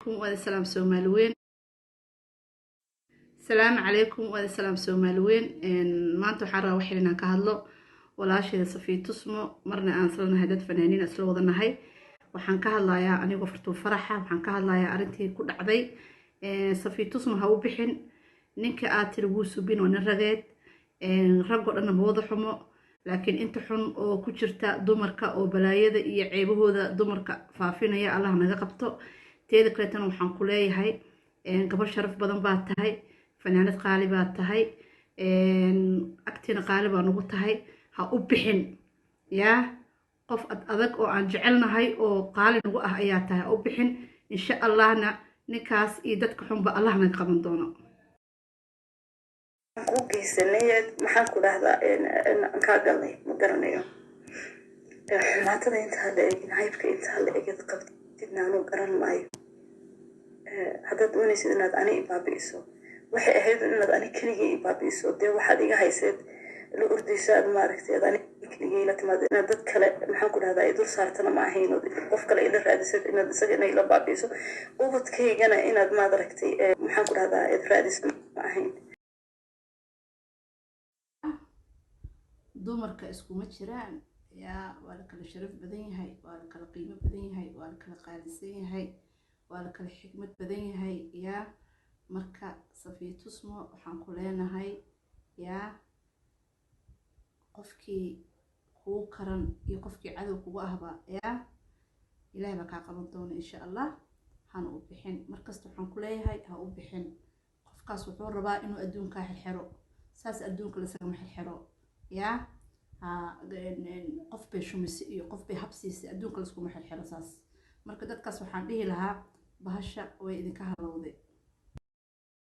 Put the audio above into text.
Waada salaam Soomaali weyn. Asalaamu calaykum, waada salaam Soomaali weyn. Maanta waxaan rabaa wax inaan ka hadlo walaasheeda Safiya Tusmo. Marna aan isla nahay dad fanaaniin, isla wada nahay. Waxaan ka hadlayaa anigoo Fartuun Faraxa. Waxaan ka hadlayaa arrintii ku dhacday Safiya Tusmo. Ha u bixin ninka aad tiri wuu subin, waa nin rageed. Raggoo dhanna ma wada xumo, laakiin inta xun oo ku jirta dumarka oo balaayada iyo ceebahooda dumarka faafinaya, Allah naga qabto. Teeda kaleetana waxaan ku leeyahay, gabar sharaf badan baad tahay, fanaanad qaali baad tahay, agtiina qaali baa nagu tahay. Ha u bixin yaa qof ad adag oo aan jecelnahay oo qaali nagu ah ayaa tahay. Ha u bixin. Insha Allahna ninkaas iyo dadka xunba Allah naga qaban doono. Kuu geysanay, maxaan ku dhahdaa, aan kaa galnay, ma garanayo. Xumaatada intaa la egin, caybka intaa la egid qabtidna anuu garan maayo. Haddaad doonaysid inaad ani ibaabi'iso, waxay ahayd inaad ani keligay ibaabi'iso. Dee waxaad iga hayseed la ordayso, aad maaragtay aad ani keligay la timaado, inaad dad kale, maxaan ku dhahdaa, ay dul saartana ma ahayn, ood qof kale ila raadisad inaad isaga ina ila baabi'iso, ubadkaygana inaad maaragtay, maxaan ku dhahdaa, id raadiso ma ahayn. Dumarka iskuma jiraan yaa. Waa la kala sharaf badan yahay, waa la kala qiimo badan yahay, waa la kala qaalisan yahay, waa la kala xikmad badan yahay yaa. Marka Safiya Tusmo waxaan ku leenahay yaa, qofkii kuu karan iyo qofkii cadow kugu ahba yaa, Ilahay baa kaa qaban doona insha Allah. Hana u bixin. Markasta waxaan ku leeyahay, ha u bixin. Qofkaas wuxuu rabaa inuu adduunkaa xirxiro. Saas adduunka lasagama xirxiro yaa. Qof bay shumisay iyo qof bay habsiisay, adduunka laskuma xirxiro saas. Marka dadkaas waxaan dhihi lahaa, bahasha way idinka halowday.